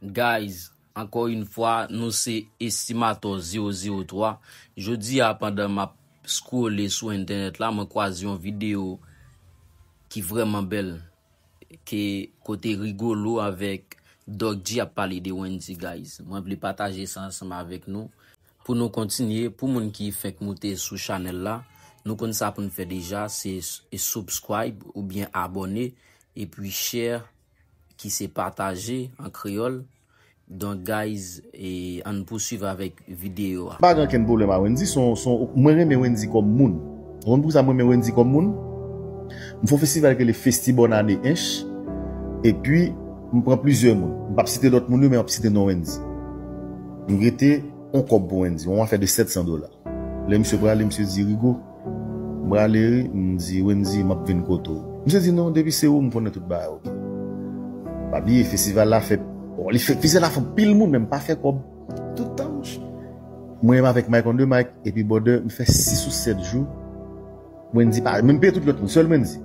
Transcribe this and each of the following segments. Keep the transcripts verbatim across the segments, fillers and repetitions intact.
Guys, ankò yon fwa, nou se Estimator zewo zewo twa. Jodi a, pandan m ap scrolle sou entènèt la, mwen kwaze yon videyo ki vrèman bèl, ke kote Rigolo avèk Doc G ap pale de Wendy, guys. Mwen vle pataje sa ansanm avèk nou. Pou nou kontinye, pou moun ki fenk moute sou chanèl la, nou konn sa pou n fè deja, se s-, e subscribe oubyen abòne, epi share, ki se pataje an kreyòl. Donk, guys, e, ann pouswiv avèk videyo a. M pa gen okenn pwoblèm a Wendy, son, son, mwen renmen Wendy kòm moun. Ou konn poukisa mwen renmen Wendy kòm moun? M fè yon festival ki rele Festi Bòn Ane Ench, epi m pran plizyè moun. M p ap site lòt moun yo, men m ap site non Wendy. M rete yon kòb pou Wendy, yon afè de sèt san dola. Lè misye prale, misye di, Rigo, m prale wi, m di, Wendy, m ap vin kote w. Misye di, non, depi se ou, m konnen tout bagay, oke. Pa bliye, festival la fè, bon, li fè, festival la fè anpil moun, men m pa fè kòb tout tan, monchè. Mwen menm avèk Mike on the Mic, epi brother, m fè sis ou sèt jou. Wendy pa, men m peye tout lòt moun, sèl Wendy.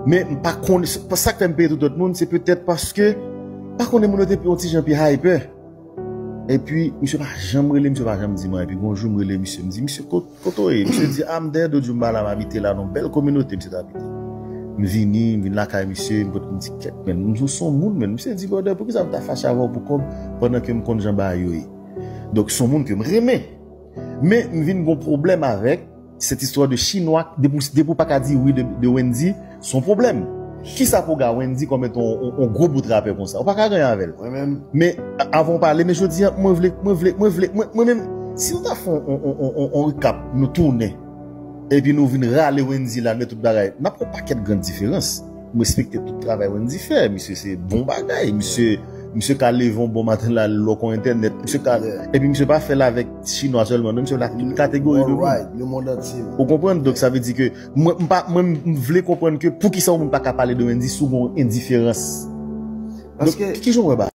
Men m pa konnen, sa k fè m peye tout lòt moun, se petèt paske, m pa konnen moun yo te yon ti jan pi hyper. Epi, misye pa janm rele, misye pa janm di m anyen. Epi, gon jou, m rele misye, m di, misye, ko-, kote w ye? Misye di, a, m dèyè do djou m ba la, m abite la, nan bèl kominote, misye t abite. M vini, m vin lakay misye, m pot m di, kèt, men, m di, w se yon moun, men. Misye di, brother, poukisa m ta fache avè w pou kòb, pandan ke m konn jan bagay yo ye? Donk, se yon moun ke m renmen. Men, m vin gon pwoblèm avèk, cette histoire de Chinois, depi, depi w pa ka di wi de, de Wendy, se yon pwoblèm. Kisa pou ga Wendy kòm etan yon, yon, yon gwo bout rapè konsa? Ou pa ka gen avè l. Mwen menm. Men, a-, avan w pale, men jodi a, mwen vle, mwen vle, mwen vle, mwen, mwen menm, si nou ta fè yon, yon, yon, yon, yon recap, nou tounen, epi nou vin rale Wendy la, met tout bagay, n ap fè yon pakèt grann diferans. M respekte tout travay Wendy fè. Misye se bon bagay. Misye, misye ka leve yon bon maten la, lòk yon entènèt. Misye ka, epi misye pa fè l avèk Chinwa sèlman, non, misye fè l ak tout kategori de moun. Ou konprann? Donk, sa vle di ke mwen, m pa, mwen, m vle konprann ke poukisa yon moun pa ka pale de Wendy sou yon endiferans. Donk, ki jan w wè bagay?